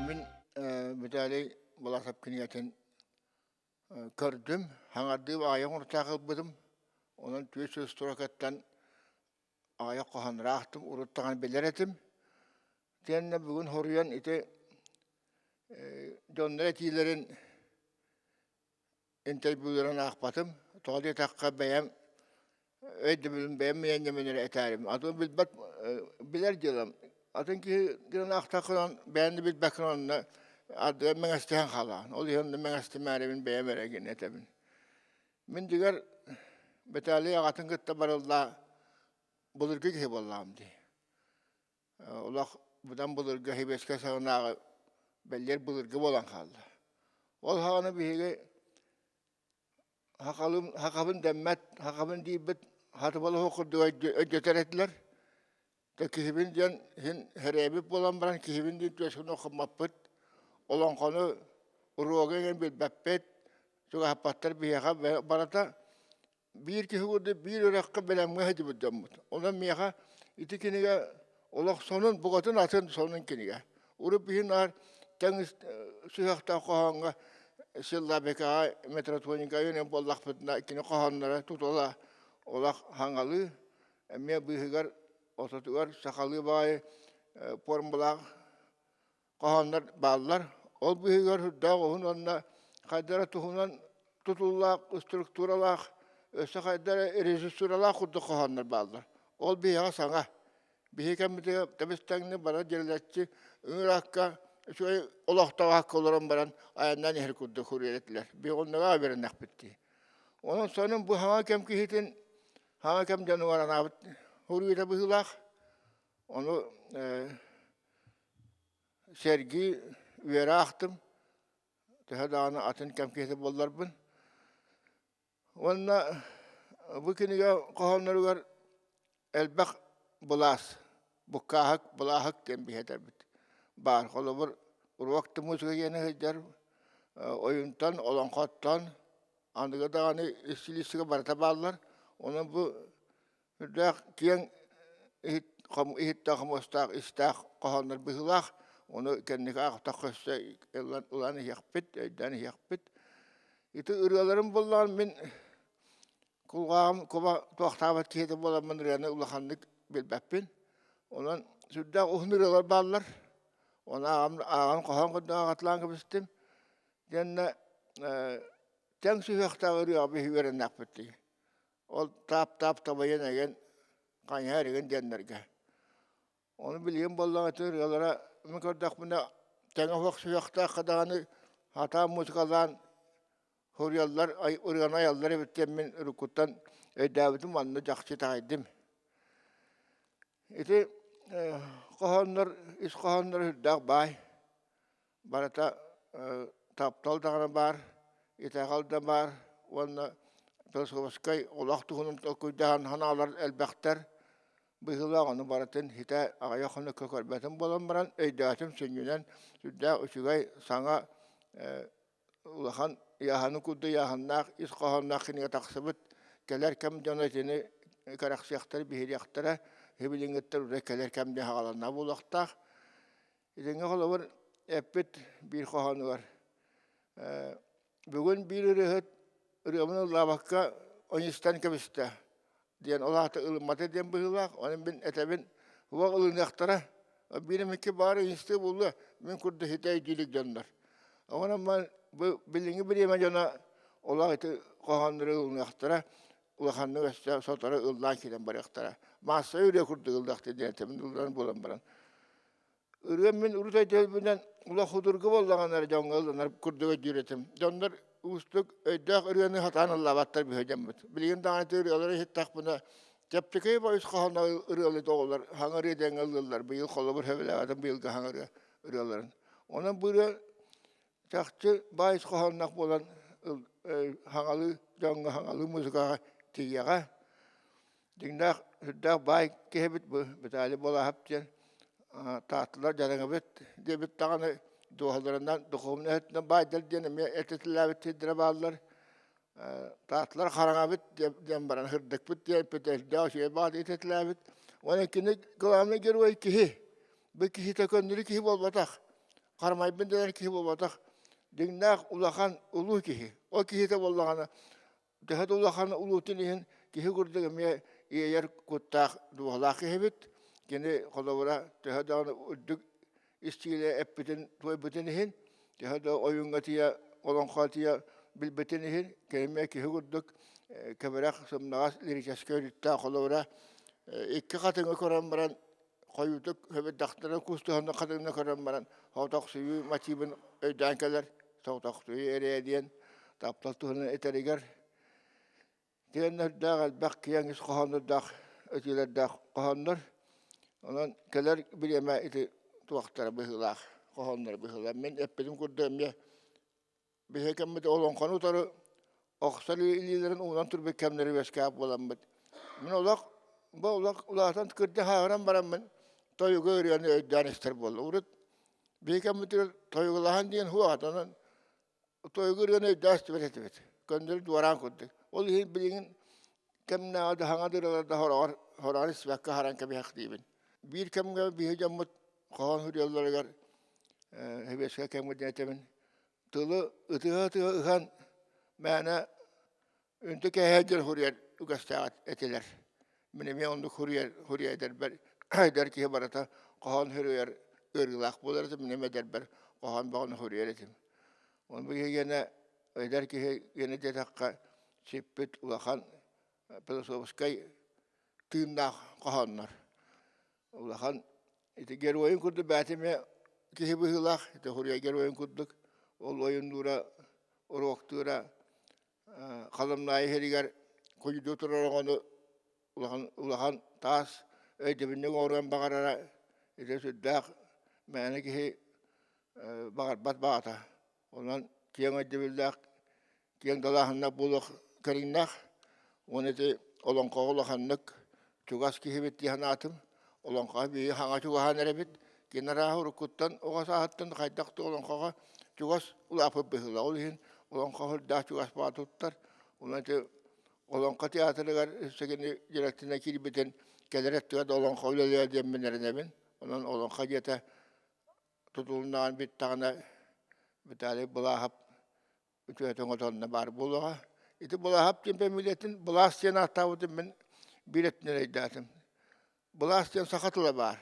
Мин Виталий Баласов кинигэтин көрдүм, хаҥардыы аҕыйах оҥортоох ылбытым. Онон 400 строкаттан аҕыйах хоһоон ыраахтым, урут даҕаны билэр этим. Итиэннэ бүгүн хоруйан ити дьоннор этиилэрин интервьюларын аахпатым. Тоҕо диэтэххэ бэйэм өйдөбүлүм бэйэм миэнньэмин эрэ этээрим. Атын билбэт билэр дьыалам. Атын киһи гынан аахтаххынан бэйэм да билбэккин онно ардыгар мэҥэстэһэн хаалаҕын. Ол иһин онно мэҥэстимээрибин бэйэм эрэ гин этэбин. Мин дьиҥэр Виталий аҕатын кытта барыллаа былыргы киһи буоллаҕым дии. Олох быдан былыргы Хибэскэ саҕанааҕы бэлиэр былыргы буолан хаалла. Ол саҕана биһиги хахалым хахабын дэммэт, хахабын диирбит хатыбалаһы курдук өйдөтөр этилэр. Тэ киһибин диэн иһин хэрээбит буолан баран киһибин диэн түөскүн охуммаппыт. Олоҥхону уруогу иҥэн билбэппит, чугаһаппаттар биһиэхэ барыта биир киһи курдук биир үрэххэ бэлэмҥэ сылдьыбыт дьоммут. Онон миэхэ ити кинигэ олох сонун, букатын атын сонун кинигэ. Урут биһи наар тэҥ сүһүөхтээх хоһооҥҥо Силлабикаҕа, Метротоникаҕа үөрэнэн буоллахпытына кини хоһоонноро тутула олох хаҥалыы, эмиэ быыһыгар ортотугар сахалыы баҕайы пуормалаах хоһооннор бааллар. Ол быыһыгар сүрдээх уһун уонна хайдара туһунан тутуллаах, структуралаах, өссө хайдара режиссуралаах курдук хоһооннор бааллар. Ол биһиэхэ саҥа. Биһиги кэммитигэр тэбис-тэҥник бара дьиэлээччи ыҥыраакка үчүгэй олохтоох аакка олорон баран айаннаан иһэр курдук суруйар этилэр. Биһиги оннуга үөрэннэхпит дии. Онон сонун бу саҥа кэм киһитин саҥа кэм дьонугар анаабыт суруйуута быһыылаах. Ону сэргии үөрэ аахтым, төһө даҕаны атын кэм киһитэ буолларбын. Уонна бу кинигэ хоһоонноругар элбэх былаас, буккааһык, былааһык диэн биһэтэрбит баар. Холобур, уруок да музыка диэни сылдьар, ойунтан, олоҥхоттон, аныгы даҕаны истилиистигэ барыта бааллар. Онон бу Үрдээх киэҥ иһит иһиттээх хомуостаах истээх хоһооннор быһыылаах, ону кэнники аахтахха өссө ылан иһиэхпит, өйдөөн иһиэхпит. Ити ырыаларым буоллаҕын мин кулгааҕым куба туохтаабат киһитэ буоламмын ырыаны улаханнык билбэппин. Онон сүрдээх уһун ырыалар бааллар. Ону ааҕан, ааҕан хоһоон курдук ааҕаталаан кэбистим. Итиэннэ тэҥ сүһүөхтээх ырыаҕа биһиги үөрэннэхпит дии. Ол таап-таап табайан эйэн хайыһар игин диэннэргэ. Ону билигин буоллаҕына ити ырыалара мин көрдөхпүнэ тэҥэ суох сүһүөхтээххэ даҕаны сатаан музыкалаан суруйаллар, ырыаны айаллар эбит диэн мин уруккуттан өйдөөбүтүм уонна дьахчы итэҕэйдим. Ити хоһооннор ис хоһоонноро сүрдээх баай. Барыта таптал даҕаны баар, итэҕэл да баар уонна философскай олох туһунан толкуйдаан санаалар элбэхтэр. Быһыылаах ону барытын ситэ аҕыйах хонукка көрбөтүм буолан баран өйдөөтүм сүнньүнэн сүрдээх үчүгэй саҥа улахан ыйааһыны курдук ыйааһыннаах ис хоһоонноох кинигэ тахсыбыт. Кэлэр кэм дьоно итини кэрэхсиэхтэрэ, биһириэхтэрэ, сибилиҥҥиттэн уже кэлэр кэм диэн саҕаланна буолуохтаах. Итинҥэ холобур эппит биир хоһоонугар бүгүн биир ырыаһыт ырыабын ыллаабакка ойустан кэбистэ диэн ол аата ылыммата диэн быһыылаах. Онон мин этэбин уох ылыныахтара. Биир эмикки баар ыйыстыы буолуо мин курдук ситэ өйдүүлүк дьоннор. Онон бу билиҥҥи бириэмэ дьоно олох ити хоһооннору ылыныахтара улаханнык өссө сотору ыллаан киирэн барыахтара. Маассабай ырыа курдук ыллахтыы диэн этэбин ылланан буолан баран. Ырыам мин урут өйдөбүлбүнэн улах судургу буоллаҕына эрэ дьоҥҥо ылланар курдук өйдүүр этим. Дьоннор уустук өйдөөх ырыаны сатаан ыллаабаттар быһыы дьоммут. Билигин даҕаны ити ырыалары иһиттэхпинэ чэпчэки баҕайы хоһооно ырыалыы оҕолор хаҥа ырыа диэҥҥэ ыллыыллар. Быйыл холобур сөбүлээбэтим быйылгы хаҥа ырыа ырыаларын. Онон бу ырыа чахчы баай хоһоонноох буолан хаҥалыы дьоҥҥо хаҥалыы музыкаҕа тиийиэҕэ. Дьиҥнээх сүрдээх баай киһибит бу Виталий Балаһап диэн Таатталар дьадаҥыбыт диэбит даҕаны дууһаларынан духовнай өттүнэн баайдар диэн эмиэ этитилээбит сирдэрэ бааллар. Таатталар хараҥабыт диэн баран сырдыкпыт диэн эппит элбэх үчүгэй баҕайы этитилээбит. Уонна кини главный герой киһи. Бу киһитэ көннөрү киһи буолбатах. Харамайбын дэнэр киһи буолбатах, дьиҥнээх улахан улуу киһи. Ол киһитэ буоллаҕына, төһө да улахан улуутун иһин киһи курдук эмиэ иэйэр куттаах дууһалаах киһибит. Кини холобура төһө даҕаны үрдүк истиилэ эппитин туойбутун иһин, төһө да ойууҥҥа тиийэ, олоҥхоҕо тиийэ билбитин иһин, кини эмиэ киһи курдук кэбирэх, сымнаҕас лирическэй өрүттээх холобура икки хатыҥы көрөн баран хойуутук хөбүрдэхтэрэ куустуһанна хатыҥна көрөн баран соҕотохсуйуу мативын өйдөөн кэлэр соҕотохсуйуу эрээ диэн таптал туһунан этэригэр тиэннэрдээх элбэх киэҥ ис хоһооннордоох этиилэрдээх хоһооннор онон кэлэр бириэмэ ити туохтара быһыылаах хоһооннор быһыылаах мин эппитим курдук эмиэ Биһиги кэммит олоҥхону утары охсор илиилэрин уунан турбут кэмнэри үөскээбит буоламмыт. Мин олох бу олох улаатан кырдьа хааһыран бараммын тойугу ырыаны өйдөөн истэр буолла. Урут биһиги кэммитигэр тойугулаһан диэн суох онон тойугу ырыаны өйдөөн истибэт этибит. Көннөрү дуораан курдук. Ол иһин билигин кэмнээҕи да саҥа ырыалар да хороҕор хороҕор испэккэ аһаран кэбиһэх диибин. Биир кэмҥэ биһиги дьоммут хоһоон суруйалларыгар сэбиэскэй кэмҥэ диэн этэбин тылы ытыһа-ытыһа ыһан мээнэ үнтү кээһэ диэн суруйар үгэстээх этилэр. Мин эмиэ оннук суруйар суруйа эдэрбэр эдэр киһи барыта хоһоон суруйар ыарыылаах буолар этим. Мин эмиэ эдэрбэр хоһоон бөҕөнү суруйар этим. Ону биһигиэнэ эдэр киһи гэнэ диэтэххэ сиппит улахан философскай тыыннаах хоһооннор. Улахан ити геройун курдук бэйэтэ эмиэ киһи быһыылаах, ити хуруйа геройун курдук ол ойуннуура, уруоктуура Халымнаайы иһэригэр куйдуу турар оҕону улахан улахан таас өйдөбүнньүк оҥоруон баҕарара ити сүрдээх мээнэ киһи баҕарбат баҕата. Онон киэҥ өйдөбүллээх киэҥ далааһыннаах буолуох кэриҥнээх уонна ити олоҥхоҕо улаханнык чугас киһибит дии санаатым. Олоҥхоҕо биһиги хаҥа чугаһаан эрэбит. Кини арааһа уруккуттан оҕо сааһыттан хайдах да олоҥхоҕо чугас улааппыт быһыылаах. Ол иһин олоҥхо сүрдээх чугас баҕа туттар. Онон ити Олоҥхо театрыгар өссө кини директорынан киирбитин кэлэр өттүгэр да олоҥхо үлэлиэ диэммин эрэнэбин. Онон олоҥхо дьиэтэ тутулуннаҕын бүттэҕинэ Виталий Былааһап үтүөтэ оҥотонно баар буолуоҕа. Ити Былааһап диэн фамилиятын Былаас диэн ааттаабытын мин биир өттүнэн өйдөөтүм. Былаас диэн саха тыла баар.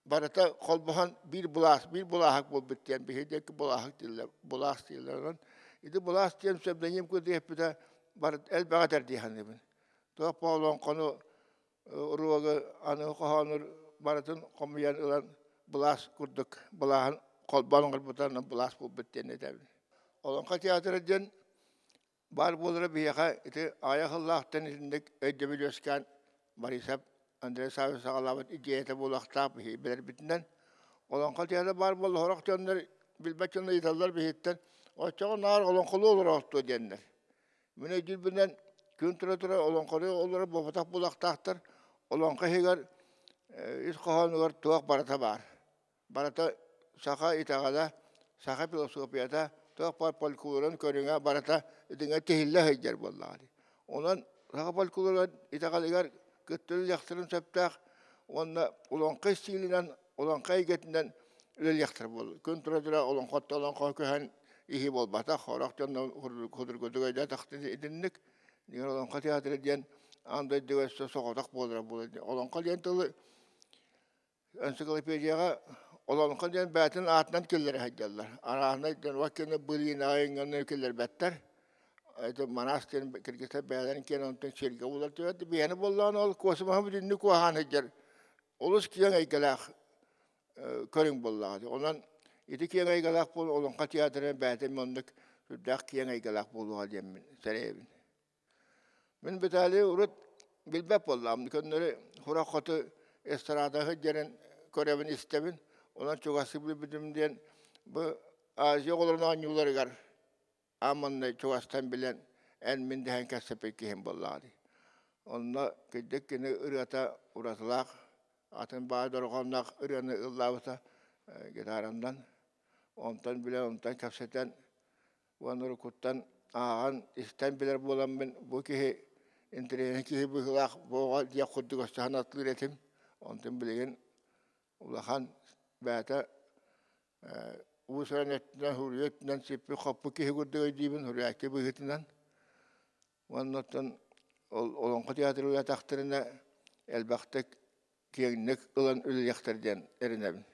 Барыта холбоһон биир былаас, биир былааһык буолбут диэн биһиги диэки былааһык дииллэр, былаас дииллэр. Онон ити былаас диэн псевдоним курдук эппитэ барыта элбэҕи этэр дии саныыбын. Туох олоҥхону уруогу аны хоһоонур барытын хомуйан ылан былаас курдук былааһын холбоон оҥорбута былаас буолбут диэн этэбин. Олоҥхо театра диэн баар буолара биһиэхэ ити аҕыйах сыллаахтан итинник өйдөбүл үөскээн Борисов Андрей Саввич саҕалаабыт идиэйэтэ буолуохтаах биһиги билэрбитинэн. Олоҥхо театра баар буолла сорох дьоннор билбэт дьоннор ыйыталлар биһиттэн оччоҕо наар олоҥхолуу олороохтуо диэннэр. Мин өйдүүрбүнэн күн тура-тура олоҥхону олорор буолбатах буолуохтаахтар. Олоҥхо иһигэр ис хоһоонугар туох барыта баар. Барыта саха итэҕэлэ, саха философията, туох баар фольклорун көрүҥэ барыта итингэ тиһиллэ сылдьар буоллаҕа дии. Онон саха фольклорун итэҕэлигэр кытта үлэлиэхтэрин сөптөөх уонна олоҥхо истиилинэн, олоҥхо эйгэтинэн үлэлиэхтэр буолла. Күн тура-тура олоҥхоттон олоҥхоҕо көһөн иһии буолбатах. Сорох дьон судургутук өйдөөтөхтөрүнэ итинник. Дьиҥэр олоҥхо театра диэн аан дойдуга өссө соҕотох буолара буолуо. Олоҥхо диэн тылы энциклопедияҕа олоҥхо диэн бэйэтин аатынан киллэрэ сылдьаллар. Арааһынай дьон уонна былыынаҕа иҥҥэнэ киллэрбэттэр. Это Манас диэн кыргызтар бэйэлэрин киэн онтон сиргэ булар түбэт. Биһиэнэ буоллаҕына ол космоһы бүтүннүү куоһаан сылдьар олус киэҥ эйгэлээх көрүҥ буоллаҕа дии. Онон ити киэҥ эйгэлээх буолан Олоҥхо театра бэйэтэ оннук сүрдээх киэҥ эйгэлээх буолуоҕа диэммин сэрэйэбин. Мин Виталий урут билбэт буоллаҕым. Көннөрү сурах хоту эстрада сылдьарын көрөбүн, истэбин. Онон чугастык билбитим диэн бу Азия оҕолорун оонньууларыгар аан чугастан билэн эн-мин дэһэн кэпсэппит киһим буоллаҕа дии. Онно кырдьык кини ырыата уратылаах, атын баай дорҕоонноох ырыаны ыллаабыта гитаранан. Онтон билэн, онтон кэпсэтэн уонна уруккуттан ааҕан, истэн билэр буоламмын бу киһи интэриэһинэй киһи быһыылаах бу оҕо диэх курдук өссө санатылыыр этим. Онтон билигин улахан бэйэтэ. Уус-уран өттүнэн, суруйуу өттүнэн сиппит-хоппут киһи курдук өйдүүбүн, суруйааччы быһыытынан. Уонна оттон ол Олоҥхо театрыгар тахтарына элбэхтик киэҥник ылан үлэлиэхтэр диэн эрэнэбин.